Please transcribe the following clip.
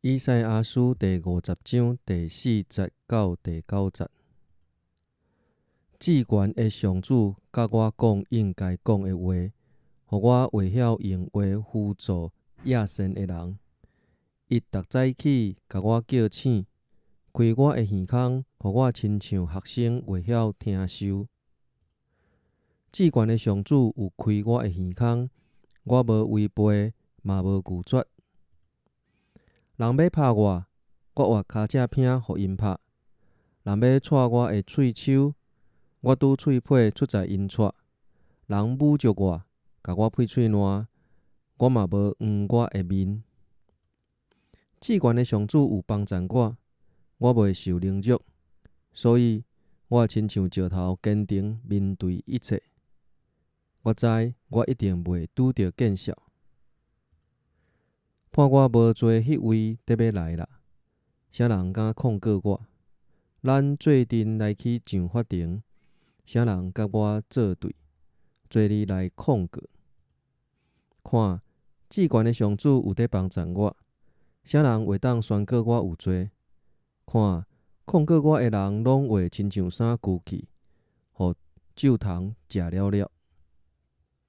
以賽亞書第50章第四節到第九節。至懸的上主佮我講應該講的話，予我會曉用話輔助野善的人。伊逐早起共我叫醒，開我的耳孔，予我親像學生會曉聽授。至懸的上主有開我的耳孔，我無違背，嘛無拒絕。人欲拍我，我活跤脊餅予𪜶拍；人欲掣我的喙鬚，我拄喙皮出在𪜶掣。人侮辱我，共我屁喙瀾，我嘛無黃我的面。至懸的上主有幫贊我，我袂受凌辱，所以我親像石頭堅定面對一切。我知我一定袂拄著見笑。判我無罪彼位佇欲來啦，啥人敢控告我？咱做陣來去上法庭，啥人佮我做對，做你來控告？看，至懸的上主有佇幫贊我，啥人會當宣告我有罪？看，控告我的人攏會親像衫舊去，予蛀蟲食了了。